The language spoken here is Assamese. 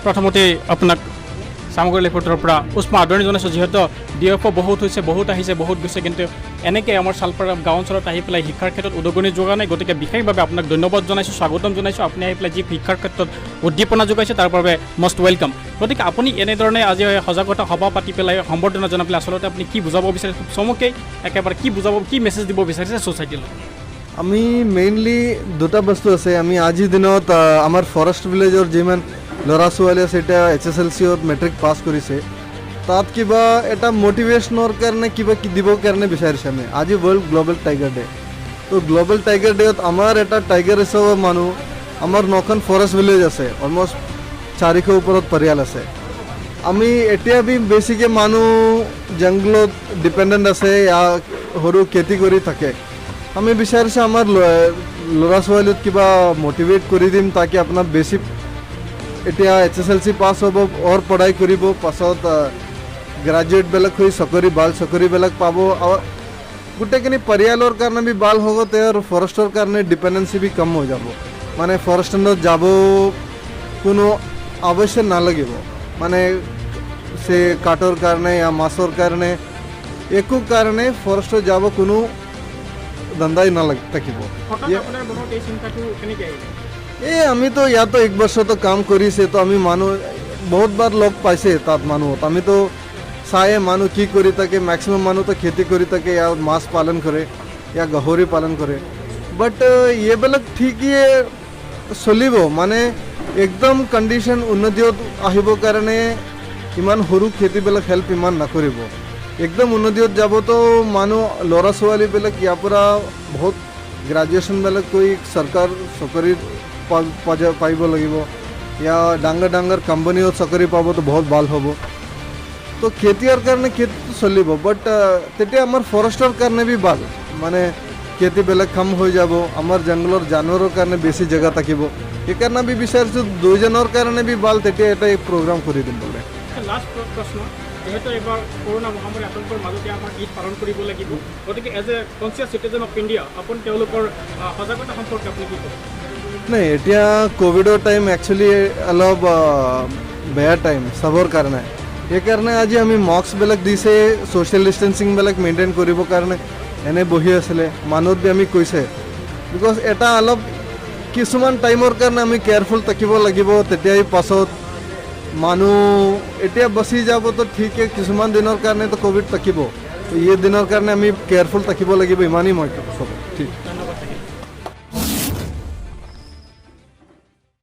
প্ৰথমতে আপোনাক চামগুৰি লেফটৰ পৰা উষ্ম আদৰণি জনাইছোঁ। যিহেতু ডিএফঅ' বহুত হৈছে, বহুত আহিছে, বহুত গৈছে, কিন্তু এনেকৈ আমাৰ চালপাৰা গাঁও অঞ্চলত আহি পেলাই শিক্ষাৰ ক্ষেত্ৰত উদগনি যোগোৱা নাই। গতিকে বিশেষভাৱে আপোনাক ধন্যবাদ জনাইছোঁ, স্বাগতম জনাইছোঁ। আপুনি আহি পেলাই যি শিক্ষাৰ ক্ষেত্ৰত উদ্দীপনা যোগাইছে, তাৰ বাবে মষ্ট welcome. গতিকে আপুনি এনেধৰণে আজি সজাগতা সভা পাতি পেলাই, সম্বৰ্ধনা জনাই পেলাই আচলতে আপুনি কি বুজাব বিচাৰিছে? খুব চমুকৈ একেবাৰে কি বুজাব, কি মেছেজ দিব বিচাৰিছে ছ'চাইটিলৈ? আমি মেইনলি দুটা বস্তু আছে। আমি আজিৰ দিনত আমাৰ ফৰেষ্ট ভিলেজৰ যিমান ল'ৰা ছোৱালী আছে, এতিয়া এইচএছএলচিত মেট্ৰিক পাছ কৰিছে, তাত কিবা এটা মটিভেশ্যনৰ কাৰণে কিবা কি দিবৰ কাৰণে বিচাৰিছে আমি। আজি ৱৰ্ল্ড গ্ল'বেল টাইগাৰ ডে। তো গ্ল'বেল টাইগাৰ ডেত আমাৰ এটা টাইগাৰ ৰিজাৰ্ভৰ মানুহ, আমাৰ নখন ফৰেষ্ট ভিলেজ আছে, অলমষ্ট 400 ওপৰত পৰিয়াল আছে। আমি এতিয়া বি বেছিকৈ মানুহ জংঘলত ডিপেণ্ডেণ্ট আছে, ইয়া সৰু খেতি কৰি থাকে। আমি বিচাৰিছোঁ আমাৰ ল'ৰা ছোৱালীক কিবা মটিভেট কৰি দিম, তাকে আপোনাৰ বেছি এতিয়া এইচএছএলচি পাছ হ'ব, অৰ পঢ়াই কৰিব, পাছত গ্ৰাজুৱেটবিলাক হৈ চাকৰি, ভাল চাকৰিবিলাক পাব আৰু গোটেইখিনি পৰিয়ালৰ কাৰণে বি ভাল হ'ব। তেওঁৰ ফৰেষ্টৰ কাৰণে ডিপেণ্ডেঞ্চি বি কম হৈ যাব। মানে ফৰেষ্টত যাব কোনো আৱশ্যক নালাগিব। মানে সে কাঠৰ কাৰণে या মাছৰ কাৰণে, একো কাৰণে ফৰেষ্টত যাব কোনো ধান্দাই নালাগ থাকিব। হঠাৎ আপোনাৰ মনত এই চিন্তাটো কেনেকৈ আহিলে? এই আমিতো ইয়াতো এক বছৰতো কাম কৰিছে, তো আমি মানুহ বহুত বাৰ লগ পাইছে। তাত মানুহত আমিতো চায়ে মানুহ কি কৰি থাকে। মেক্সিমাম মানুহতো খেতি কৰি থাকে, ইয়া মাছ পালন কৰে, ইয়া গাহৰি পালন কৰে। বাট এইবিলাক ঠিকেই চলিব, মানে একদম কণ্ডিশ্যন উন্নতিত আহিবৰ কাৰণে ইমান সৰু খেতিবিলাক হেল্প ইমান নকৰিব। একদম উন্নতিত যাবতো মানুহ ল'ৰা ছোৱালীবিলাক ইয়াৰ পৰা বহুত গ্ৰাজুৱেশ্যনবিলাক কৰি চৰকাৰ চাকৰি পাৰিব লাগিব, ইয়া ডাঙৰ ডাঙৰ কোম্পানীত চাকৰি পাবতো বহুত ভাল হ'ব। তো খেতিৰ কাৰণে খেতিটো চলিব, বাট তেতিয়া আমাৰ ফৰেষ্টৰ কাৰণে বি ভাল। মানে খেতিবিলাক কম হৈ যাব, আমাৰ জংঘলৰ জানোৱাৰৰ কাৰণে বেছি জেগা থাকিব। সেইকাৰণে আমি বিচাৰিছোঁ দুইজনৰ কাৰণে বি ভাল, তেতিয়া এটা প্ৰগ্ৰাম কৰি দিম বোলে। লাষ্ট প্ৰশ্ন, যিহেতু এইবাৰ কৰোণা মহামাৰী আতংকৰ মাজতে আমাৰ ঈদ পালন কৰিব লাগিব, গতিকে as a conscious citizen of India আপুনি তেওঁলোকৰ সজাগতা সম্পৰ্কে আপুনি কি ক'ব? নাই, এতিয়া ক'ভিডৰ টাইম একচুৱেলি অলপ বেয়া টাইম চবৰ কাৰণে। সেইকাৰণে আজি আমি মাস্কবিলাক দিছে, ছ'চিয়েল ডিষ্টেঞ্চিংবিলাক মেইনটেইন কৰিবৰ কাৰণে। এনে বহি আছিলে মানুহত বি আমি কৈছে, because এটা অলপ কিছুমান টাইমৰ কাৰণে আমি কেয়াৰফুল থাকিব লাগিব। তেতিয়াই পাছত মানুহ এতিয়া বাচি যাবতো ঠিকে, কিছুমান দিনৰ কাৰণেতো ক'ভিড থাকিব। তো এই দিনৰ কাৰণে আমি কেয়াৰফুল থাকিব লাগিব, ইমানেই মই ক'ব। ঠিক।